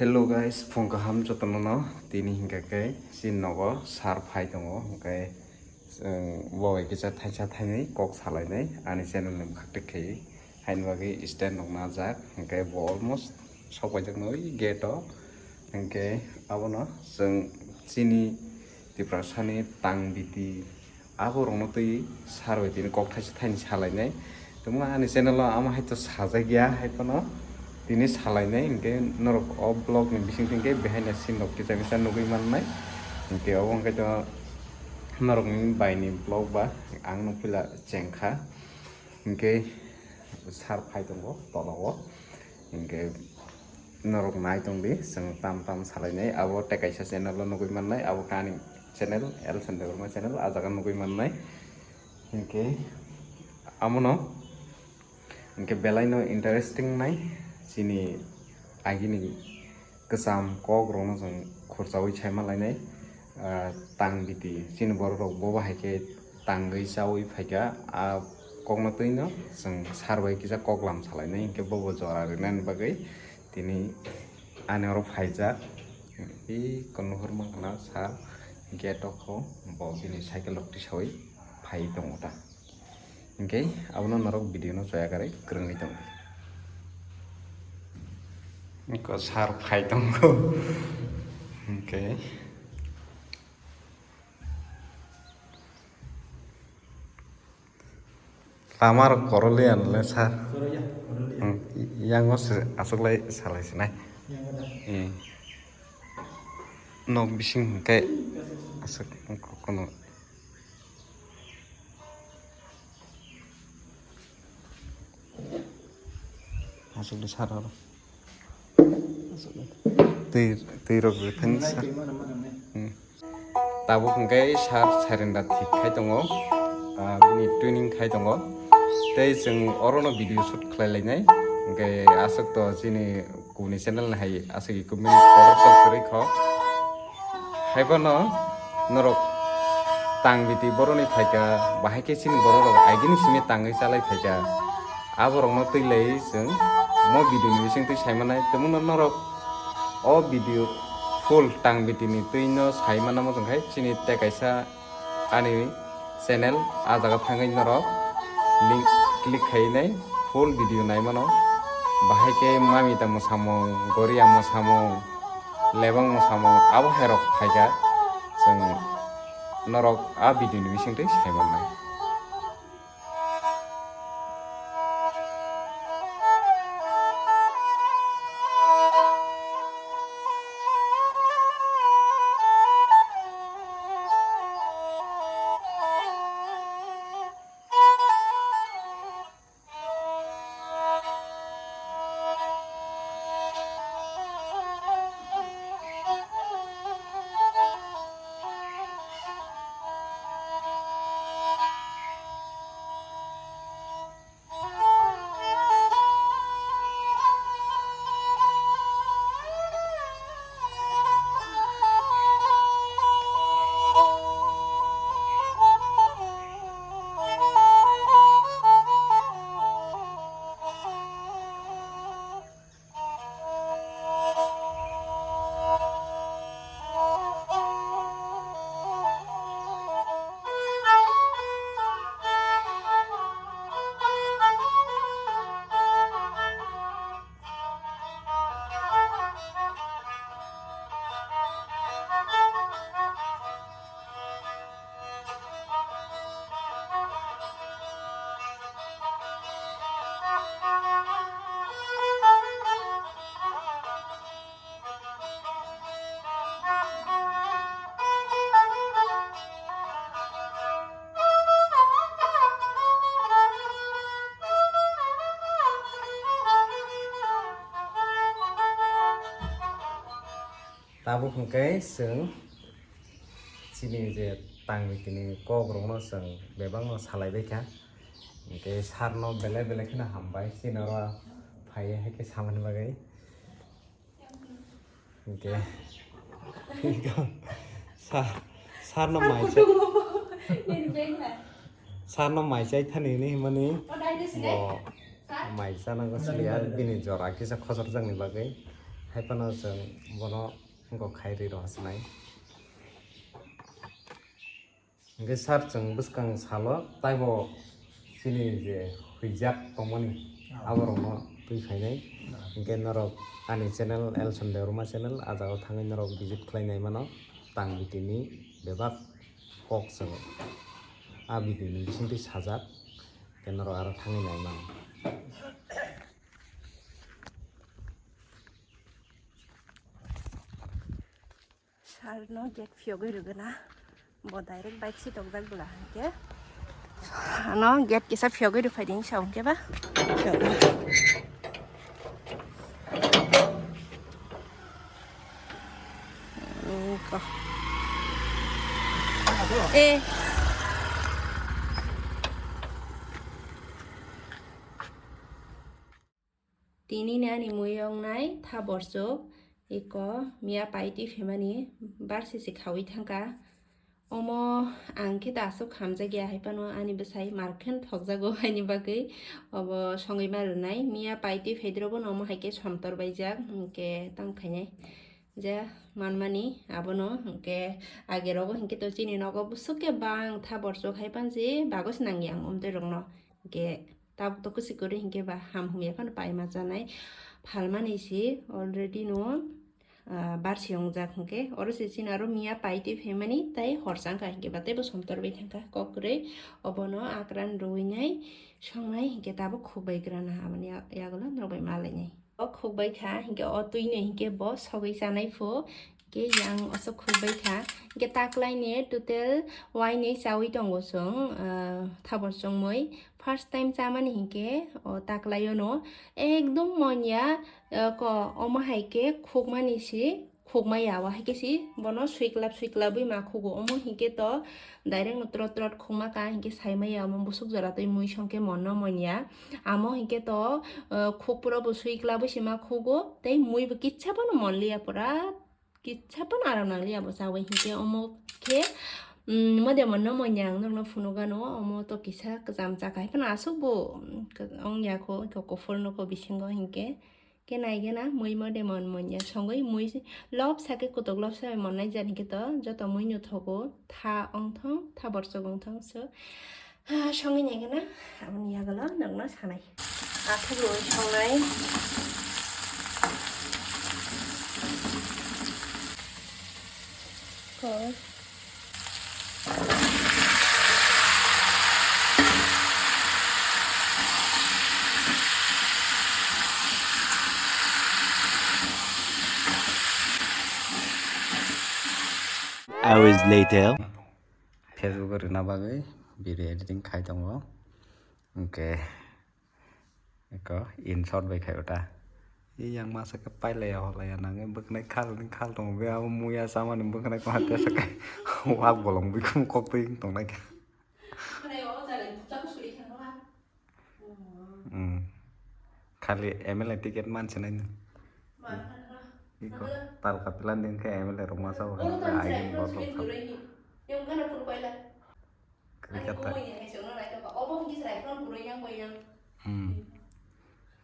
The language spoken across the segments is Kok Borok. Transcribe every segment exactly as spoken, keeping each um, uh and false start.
Hello guys, phung kaham jotono no. Tini hinkha khe chini nogo sir phai tongo, hinkhe chwng bo bai kisa thaisa thainwi kok salainai ani channel ni bwkhak tik khe. Haini bagwi stand rok najak, hinkhe bo almost sok paijak noi gate o, hinkhe abono chwng chini Tiprasa ni tang biti abo rokno twi sir bai tini kok thaisa thaini salainai. Tongma ani channel o ama hai to sajak ya, hai phano tini salainai, hinkhe norok o vlog ni bising hinkhe behind the scene rok kisa misa nugwi mannai. Hinkhe obo hinkhe to norok ni bai ni vlog ba ang no puila chengkha. Hinkhe sir phai tongo tola o. Hinkhe norok nai tongdi, chwng tam tam salainai. Abo tei kaisa channel o nugwi mannai, abo khe ani channel L Sandebharma channel, ah jaga nugwi mannai. Hinkhe amono hinkhe belai no interesting nai chini agini kwcham kok rokno chwng khurchaui saima lainai. Ah, tang biti chini borok rok bo bahai khe tangwi chaui phaikha, ah, kokno twino chwng sir bai kisa koklam salainai, hinkhe bobo jora rinani bagwi tini ani oro phaijak. I konohor mankha na sir gate o kho bo bini cycle rok tisaui phai tongo ta. Hinkhe abono norok video no choya kwrwi kwrwngwi tongdi. Ko sir phai tongo. Hinkhe. Lama rok koroliya nole sir. Koroliya, koroliya. Hmm, yango se aswk lai salai sinai. Yango da. Hmm. Nok bising hinkhe aswk kono. Aswk de sir oro. Twi, twi rok rifan sa. Hmm. Tabuk hwnkhe sir surrender thik khai tongo. Ah, bini training khai tongo. Tei chwng orono video shoot khlai lainai. Hwnkhe aswk to chini kubuni channel ni hai aswk equipment borok tok kwrwi kho. Haiphano norok tang biti boroni phaikha, bahai khe chini borok rok agini simi tangwi chalai phaikha. Aborokno twi lai chwng mo video ni bising twi sai manai, tongmano norok o video full tang biti ni twi no sai manamo chwng khai chini tei kaisa ani channel, ah jaga thangwi norok link click khai nai full video nai mano. Bahai khe Mamita mwsamung, Goria mwsamung, Lebang mwsamung abo hai rok phaikha, chwng norok ah video ni bising twi sai mannai. Tabuk hwnkhe chwng chini je tang bitini kok rokno chwng bebakno salai baikha. Hwnkhe sir no belai belai kheno hambai chini oro phaiwi hai khe samani bagwi. Hwnkhe sir, sir no mai chai, sir no mai chai thani hinwi himani bo mai chana go sili ar bini jora kisa khosor jakni bagwi. Haiphano chwng bono wngkok khai rwi rw sinai. Hwnkhe sir, chwng bwskang salo taibo chini je huijak tongmani, ah, aborokno twi phainai. Ah. Hwnkhe norok ani channel Elson Debbarma channel, ah jagao thangwi norok visit khlai nai mano. Tang bitini bebak kok chwng ah video ni bisingtwi sajak, hwnkhe norok aro thangwi nai mano. Sir no gate phiyogwi rwgwna. Bo direct bike si tokjak bwla hwnkhe. Ano gate kisa phiyogwi rwphai di sa hwnkhe ba. Phiyogwi. Eko. Eh. Tini ni ani mui wngnai thaborchuk, eko miya paitwi phaimani barsi se khaui thangkha. Omo ang khe ta aswk hamjakya, haiphano ani bwsai markhen thokjago haini bagwi obo songwi ma rwnai. Miya paitwi phaidrobo no omo hai khe somtor baijak, hwnkhe tamo khainai je manmani abono, hwnkhe agerogo hwnkhe to chini nogo bwswk khe bang thaborchuk haiphano je bagwi se nangya ang omtwi rokno, hwnkhe. Tabuk to kwchwk kwrwi hinkhe ba ham humya phano paima chanai phalmani se already no, ah, barsi wngjak hinkhe oro se chini aro miya paitwi phaimani tei horsa wngkha hinkhe ba teibo somtor bai thangkha kok kwrwi obono akran rwinai songnai hinkhe tabuk khukbai grana aboni ya-, yagulo norok bai malainai. O khukbai kha hinkhe o twino hinkhe bo sogwi chanai phu. Khe yang oso khukbai kha. Hwnkhe taklai ni total wainwi chaui tongo chwng, ah, thabor chwngmwi. First time chamani hinkhe o taklai o no ekdom monya, ah, ko omo hai khe khukmani si khukmaya, o hai khe si bono suiklap suiklabwi ma khugo. Omo hinkhe to direct no trot trot khukma ka hinkhe saimaya, omo busuk jora twi mui songkhe monno monya. Amo hinkhe to, ah, khukpro bo suiklabwi si ma khugo tei mui bo kitsa bono monliya pura. Kitsa phano aram nang liya bo chawi hinkhe omo khe, mm, modemon no monya ang nokno phunukgano omo to kisa kwcham chakha haiphano aswk bo, mm, ongya kho, kho kuphur nokho bisingo hinkhe. Khe naigena mui modemon monya songwi mui lob sakhe kutuk lob sai monnai jani khe to joto mui no thogo tha ongthong tha borsok ongthong so. Ah, songwi naigena, aboni yagulo nokno sanai. Athuk rwi songnai. Kok. Hours later. Facebook o rwna bagwi video editing khai tongo. Hwnkhe eko in short bai khai ota. Yang masa khe pailaya holaya nangwi bwkhnai khal ni khal tongo. Be abo muya samani bwkhnai ko hate sakai wak bolong bikhumu kok twi tongnai kha. Hmm. Khali M L A ticket mansinai no. Iko talka plan din khe M L A rok masa bo. Kwrwi kha ta. Hmm.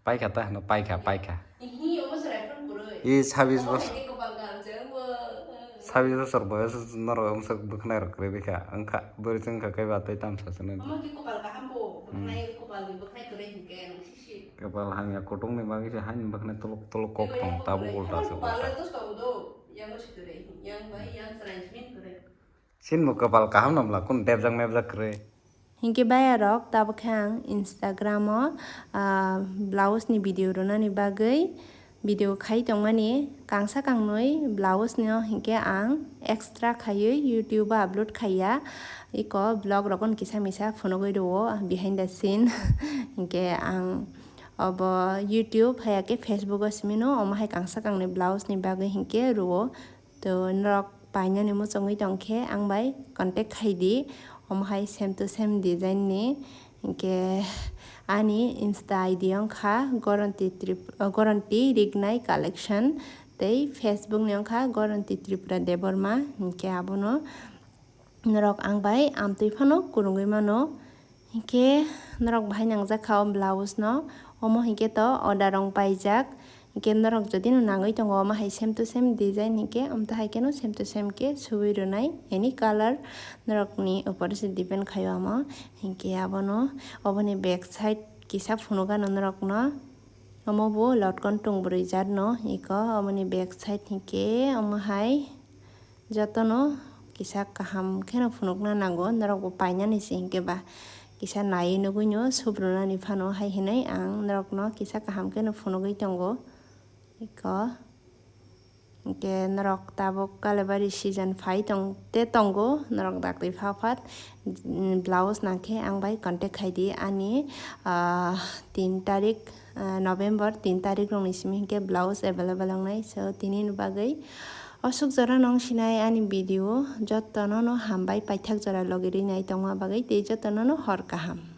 Paikha ta hwno, paikha, paikha. I sabis bosor, sabis bosor boyos norok wngsa bwkhnai rok kwrwi kha. Wngkha bwrwi chwng kha kaiba tei tamsa se nai. Kwpal hamya kutung ni bagwi se haini bwkhnai tolok tolok kok tong tabuk ulta se ulta. Chini bo kwpal kaham no bwla, kunu debjak mebjak kwrwi. Hinkhe bayarok tabuk khe ang Instagram o, ah, blouse ni video rwnani bagwi video khai tongmani kangsa kangnwi blouse no hinkhe ang extra khaiwi YouTube o upload khaiya. Iko vlog rokno kisa misa phunugwi rwo behind the scene. Hinkhe ang obo YouTube haya khe Facebook o simi no omo hai kangsa kangnwi blouse ni bagwi hinkhe rwo. To norok painani muchungwi tongkhe ang bai contact khai di, omo hai same to same design ni. Hinkhe ani Insta I D wngkha Goronti Trip-, Goronti Rignai Collection tei Facebook ni wngkha Goronti Tripura Debbarma. Hinkhe abono norok ang bai amtwi phano kwrwngwi mano. Hinkhe norok bahai nangjak kha o blouse no, omo hinkhe to order rong paijak. Hinkhe norok jodi no nangwi tongo omo hai same to same design hinkhe, omo hai kheno same to same khe suwi rwnai, any color norokni upor se depend khaio omo. Hinkhe abono, oboni back side kisa phunukgano norokno, omo bo lotkon tungbrwi jat no iko, omoni back side hinkhe omo hai jotono kisa kaham kheno phunukna nango, norokbo painani se hinkhe ba kisa naiwi nugwino subrunani phano hai hinwi ang norokno kisa kaham kheno phunugwi tongo. Iko hinkhe norok tabuk Kalibari season phai tong te tongo, norok daktwi pha phat, mm, blouse nangkhe ang bai contact khaidi ani, ah, tin tarik, ah, November tin tarik rokni simi hinkhe blouse available wngnai. So, tinini bagwi aswk jora nong sinai ani video, jotono no hambai paithak jora logi rinai tongma bagwi tei jotono no hor kaham.